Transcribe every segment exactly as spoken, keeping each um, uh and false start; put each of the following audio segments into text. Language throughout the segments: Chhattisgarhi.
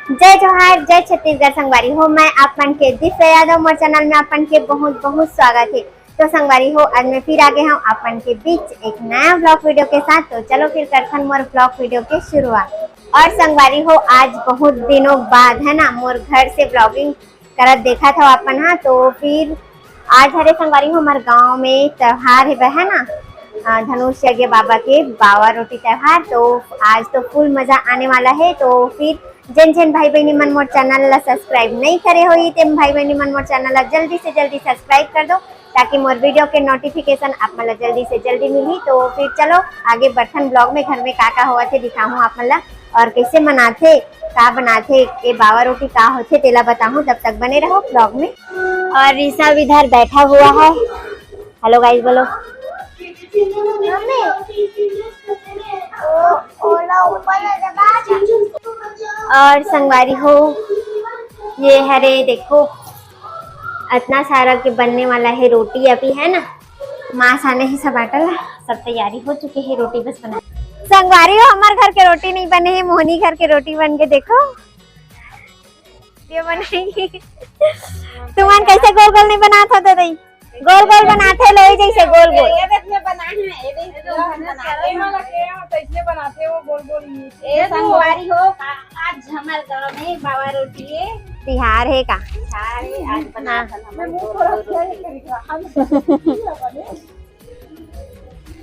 जय जोहार, जय छत्तीसगढ़ संगवारी हो, मैं आप मन के दिव्या यादव, मोर चैनल में आप मन के बहुत बहुत स्वागत है। तो संगवारी हो, आज मैं फिर आ गए हूँ आप मन के बीच एक नया ब्लॉग वीडियो के साथ। तो चलो फिर करथन मोर ब्लॉग वीडियो के शुरुआत। और संगवारी हो, आज बहुत दिनों बाद है ना, मोर घर से ब्लॉगिंग करत देखत हव आप मन हा। तो फिर आज हरे संगवारी हो, हमर गांव में त्योहार है, है ना, अ, धनुष यज्ञ बाबा के बावा रोटी त्योहार। तो आज तो फुल मजा आने वाला है। तो फिर जेन जेन भाई बहनी मन मोर चैनल ला सब्सक्राइब नहीं करे होही, तेन भाई बहनी मन मोर चैनल ला जल्दी से जल्दी सब्सक्राइब कर दो, ताकि मोर वीडियो के नोटिफिकेशन आप मन ला जल्दी से जल्दी मिलही। तो फिर चलो आगे बढ़थन ब्लॉग में, घर में का का होवत है दिखाहूँ आप मन ला, और कैसे मनाथे, का बनाथे, ये बावा रोटी का होथे, तेला बताहूँ। तब तक बने रहो ब्लॉग में। और ऋषभ इधर बैठा हुआ है। हेलो गाइस बोलो। और संगवारी हो, ये हरे देखो, इतना सारा के बनने वाला है रोटी अभी, है ना। माँ साने ही सब आटा ला, सब तैयारी हो चुके है, रोटी बस बना। संगवारी हो, हमार घर के रोटी नहीं बने है, मोहनी घर के रोटी बन के देखो, ये बनाएगी। तुमन कैसे गोल गोल नहीं बनात हो दई? गोल गोल बनाते लोई जैसे गोल गोल। ये देख, मैं बनाए हैं, ये देख, ये हम बनाए हैं। कैसे बनाते हो गोल गोल ये? ये संगवारी हो, आज हमार गाँव में बावा रोटी है। तिहार है का? तिहार है, आज बना हाँ। था हमारे गोल गोल रोटी।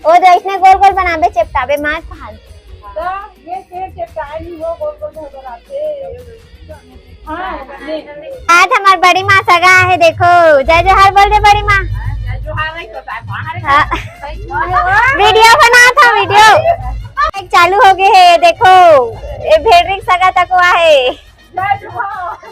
ओ जैसने गोल गोल बनाबे, चेपटाबे मार कहाल। तो ये के चेपटाए नहीं हो, गोल गोल घर बनाते। हाँ, ये। आज हमार बड़ी माँ सगा है, देखो, जय जोहार बोल दे बड़ी माँ। जय जोहार नहीं होता है, बाहर हाँ। वीडियो बना था, वीडियो। एक चालू हो गए है, देखो, ये भेड़री सगा तक हुआ है। जय जोहार।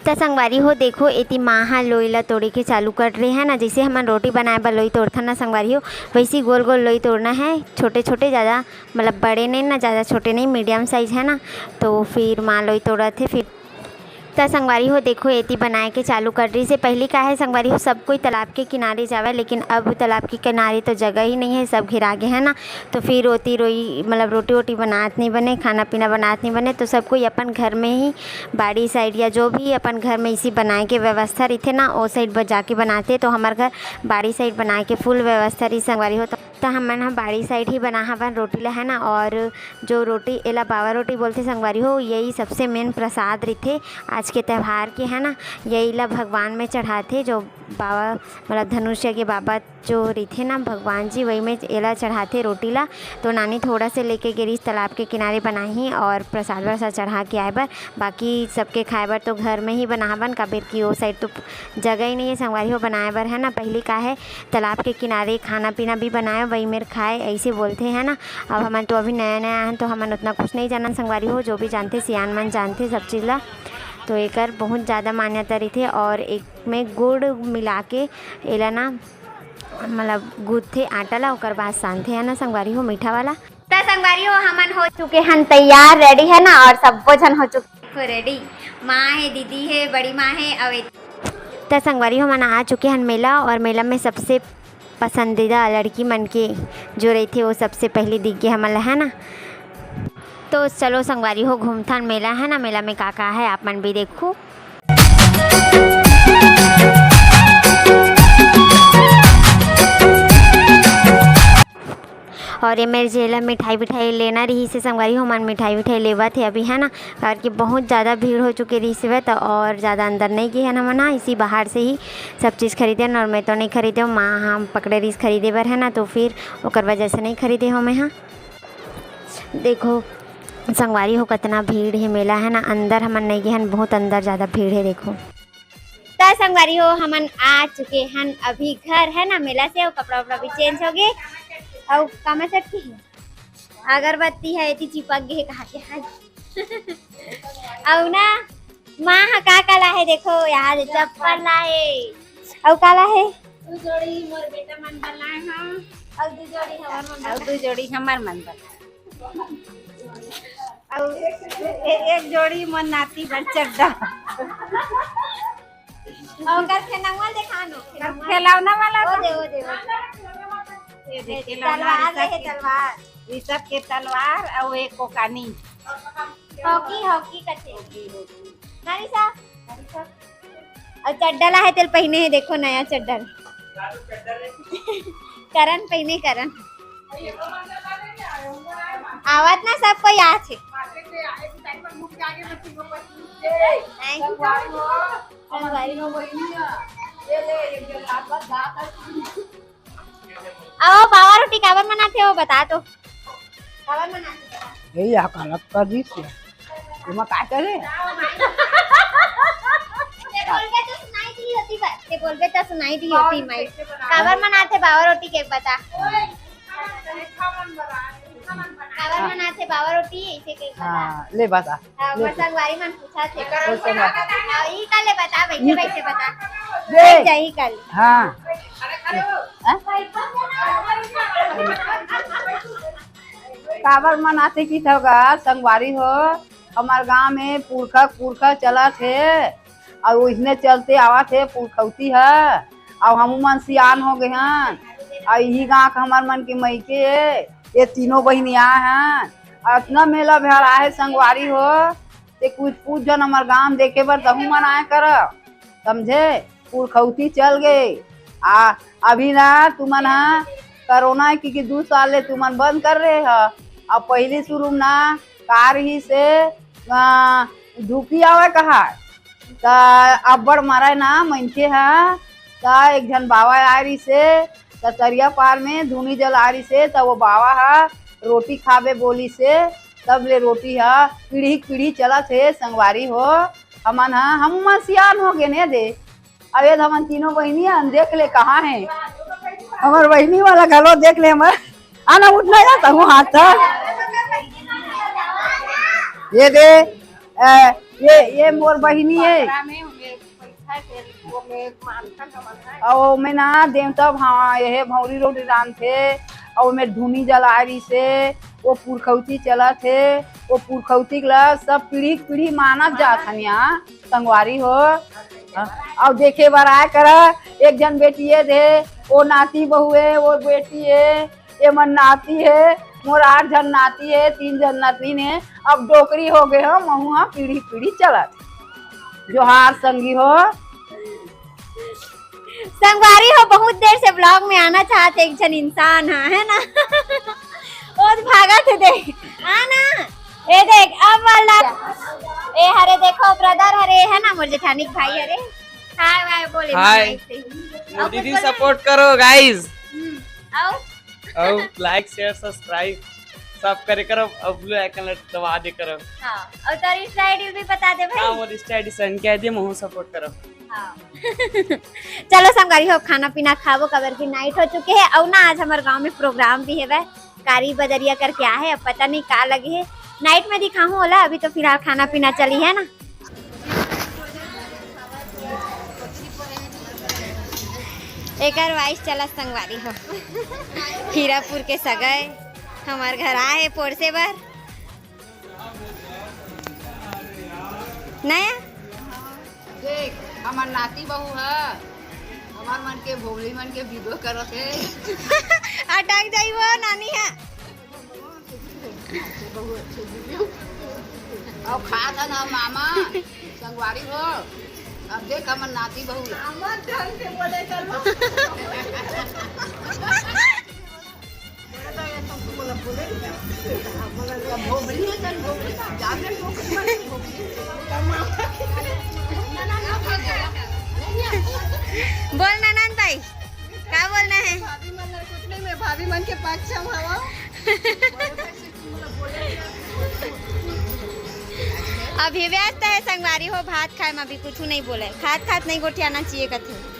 त संगवारी हो, देखो, एती माँ ह लोई ला तोड़े के चालू कर रहे है ना। जैसे हमन रोटी बनाए बर लोई तोड़थन ना संगवारी हो, वैसे ही गोल गोल लोई तोड़ना है, छोटे छोटे, ज़्यादा मतलब बड़े नहीं ना, ज़्यादा छोटे नहीं, मीडियम साइज है ना। तो फिर माँ लोई तोड़त है फिर। त संगवारी हो, देखो, एती बनाए के चालू कर रही से। पहली का है संगवारी हो, सब कोई तालाब के किनारे जावे, लेकिन अब तालाब के किनारे तो जगह ही नहीं है, सब घेरा गे है ना। तो फिर ओती रोई, मतलब रोटी वोटी बनात नहीं बने, खाना पीना बनात नहीं बने, तो सब कोई अपन घर में ही बाड़ी साइड या जो भी अपन घर में इसी बनाए के व्यवस्था रहिथे ना, ओ साइड ब-, जाके बनाथे। तो हमर घर बाड़ी साइड बनाए के फुल व्यवस्था रही संगवारी हो। तो, तो हमन ह बाड़ी साइड ही बना हवन रोटी ला, है ना। और जो रोटी, एला बावा रोटी बोलथे संगवारी हो, यही सबसे मेन प्रसाद रहिथे आज के त्यौहार के, है ना। यही ला भगवान में चढ़ाथे, जो बावा, मतलब धनुष यज्ञ बाबा जो रहिथे ना भगवान जी, वही में एला चढ़ाथे रोटी ला। तो नानी थोड़ा से लेके गे रिहिस तालाब के किनारे बनाही और प्रसाद वरसाद चढ़ा के आए बर। बाकी सबके खाए बर तो घर में ही बनावन, काबर कि ओ साइड तो जगह ही नहीं है संगवारी हो बनाए बर, है ना। पहली का है तालाब के किनारे खाना पीना भी बनाए, वही मेर खाए, ऐसे बोलथे, है ना। अब हमन तो अभी नया नया हन, तो हमन उतना कुछ नहीं जानन संगवारी हो, जो भी जानथे सियान मन जानथे सब चीज़ ला। तो एकर बहुत ज़्यादा मान्यता रहिथे और एक में गुड़ मिला के एला ना, मतलब गूंथथे आटा ला, ओकर बाद सानथे, है ना संगवारी हो, मीठा वाला। त संगवारी हो, हमन हो चुके हन तैयार, रेडी है ना, और सब्बो झन हो चुके हो रेडी। माँ है, दीदी है, बड़ी माँ है, अउ त संगवारी हो, हमन आ चुके हन मेला, और मेला में सबसे पसंदीदा लड़की मन के जो रहिथे, वो सबसे पहली दिख गे हमन ला, है ना। तो चलो संगवारी हो, घूमथन मेला, है ना, मेला में का का है आप मन भी देखो। और ये मेर जेला मिठाई विठाई लेना रहिसे संगवारी हो, मन मिठाई विठाई लेवत हे अभी, है ना, काबर कि बहुत ज़्यादा भीड़ हो चुके रहिस हवय, त और ज़्यादा अंदर नहीं गे हन हमन ह, इसी बाहर से ही सब चीज़ खरीदे हन। और मैं तो नहीं खरीदे हूँ, माँ हम पकड़े रहिस खरीदे बर, है ना, तो फिर ओकर वजह से नहीं खरीदे हूँ मैं ह। देखो संगवारी हो, कितना भीड़ है मेला, है ना, अंदर हमन नहीं गे हन, बहुत अंदर ज़्यादा भीड़ है। देखो त संगवारी हो, हमन आ चुके हन अभी घर, है ना, मेला से, अउ कपड़ा वपड़ा भी चेंज हो गए, अउ कामा सेट की है, अगरबत्ती है, एती चिपक गए, कहा के है। अउ ना, माँ हा का का ला है, देखो, यहाँ से चप्पल ला है, अउ का ला है? दू जोड़ी मोर बेटा मन बर लाए हव। अउ दू जोड़ी हमर मन बर। अउ दू जोड़ी हमर मन बर। अउ ए-, एक जोड़ी मोर नाती बर चड्डा। अउ ओकर खेलौना देखा नो, अब खेलौना वाला ओ तो दे, ओ दे, ओ दे। ये देख, ये खिलौना तलवार ऋषभ रहे, के, तलवार। ऋषभ के तलवार अउ एक कोकानी। हॉकी, हॉकी कथे। मारिसा। अउ चड्डा ला हे, तेल पहिने हे, देखो नया चड्डा। करण पहिने, करण। आवत ना सब कोई आज हे। नहीं। संगवारी। अउ बावा रोटी काबर मनाथे, वो बता तो। काबर मनाथे? यही हाका लगता जी से। एमा का करे? ते बोलबे तो सुनाई दी होती बात। ते बोलबे तो सुनाई दी होती माई। काबर मनाथे बावा रोटी के बता। काबर मनाथे बावा रोटी, ऐसे के बता। हाँ, ले बता। हाँ, ले। ओकर संगवारी मन पूछा थे। ओकर संगवारी। हाँ, ई का ले बता, बैठे बैठे बता। ले। जाही का ले। हाँ। हाँ? काबर मनाथे कि थोगा संगवारी हो, हमर गांव में पुरखा पुरखा चलत हे, अउ ओइसने चलते आवत हे पुरखौती ह, अउ हमू मन सियान हो गे हन, अउ इही गांव के हमर मन के मइके ए, ये तीनों बहिनी आए हन, अतना मेला भर आहे संगवारी हो, ते कुछ कुछ झन हमर गांव देखे बर तहू मन आए कर, समझे? पुरखौती चल गे। आ अभी ना तुमन ह कोरोना के, के दू साल ले तुमन बंद कर रहे ह। अब पहिली शुरू म ना का रहिस हे, अ, धूपी आवय कहा, त अब्बड़ मरय ना मनखे ह, त एक झन बाबा आय रहिस हे, त तरिया पार में धुनी जला रहिस हे, त वो बाबा ह रोटी खाबे बोलिस हे, तब ले रोटी ह पीढ़ी के पीढ़ी चलत हे संगवारी हो। हमन ह, हमू मन सियान हो गेन ए दे। अब ये हमन तीनों बहिनी हन, देख ले कहाँ हे। हमर बहिनी वाला घलो देख ले हमर। आना उठना या तहूँ हाथ था। ये दे, ए, ये, ये मोर बहिनी हे। अउ ओमे ना देवता भा-, ये हे भौरी रोटी रांधथे, अउ ओमे धुनी जला रहिस हे, वो पुरखौती चलत हे, वो पुरखौती के ला सब पीढ़ी के पीढ़ी मानत जात हन यहाँ। संगवारी हो। अउ देखे बर आए करा, एक झन बेटी ए दे, वो नाती बहू हे, वो बेटी हे, ये मन नाती हे, मोर आठ झन नाती हे, तीन झन नतनीन हे। अब डोकरी हो गे हो, महू ह पीढ़ी पीढ़ी चलत। जोहार संगी हो। संगवारी हो, बहुत देर से vlog में आना चाहत एक झन इंसान ह, है ना? ओ तो भागत हे, देख, आ ना। ए देख, अब वाला। ए हरे देखो, brother हरे, है ना, मोर जेठानी के भाई हरे। हाय वाय बोले हाय। मम्मा ऐसे ही। मोदी अब जी कुछ बोलना support है? करो guys। हम्म, अउ? अउ like, share, subscribe सब करे करो, अउ blue icon ला दबा दे करो। हाँ, अउ तोर Insta ID भी बता दे भाई। हाँ, मोर Insta ID send कर दे, महू support करो। हाँ। चलो संगवारी हो, खाना पीना खाबो, काबर कि night हो चुके हे, अउ ना आज हमर गांव में program भी हेवय। कारी बदरिया करके आहे, अब पता नहीं का लगे हे, night में दिखाहूँ ओला। अभी तो फिलहाल खाना पीना चली है ना। एकर voice चलत संगवारी हो, हीरापुर के सगय हमर घर आहे पोरसे बर। नया देख, हमर नाती बहू ह, हमर मन के भोगली मन के video करत हे। अटक जाई वो नानी ह। अउ खात हन मामा, संगवारी हो। अब देख, हमर नाती बहू ला। हमर ढंग से बोले कर। बोल ननद भाई, का बोलना है? भाभी मन ला कुछ नहीं, मैं भाभी मन के पक्ष में हवा। अभी व्यस्त है संगवारी हो, भात खाए में अभी कुछ नहीं बोले, खात खात नहीं गोठियाना चाहिए कथे।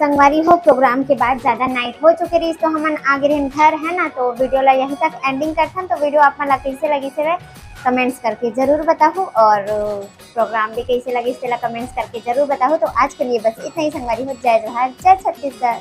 संगवारी हो, प्रोग्राम के बाद ज़्यादा नाइट हो चुके रहिस, तो हमन आ गे रहेन घर, है ना। तो वीडियो ला यहीं तक एंडिंग करथन। तो वीडियो आप मन ला कैसे लगिस हवे, कमेंट्स करके जरूर बताहू, और प्रोग्राम भी कैसे लगिस तेला कमेंट्स करके जरूर बताहू। तो आज के लिए बस इतना ही संगवारी हो। जय जोहार, जय छत्तीसगढ़।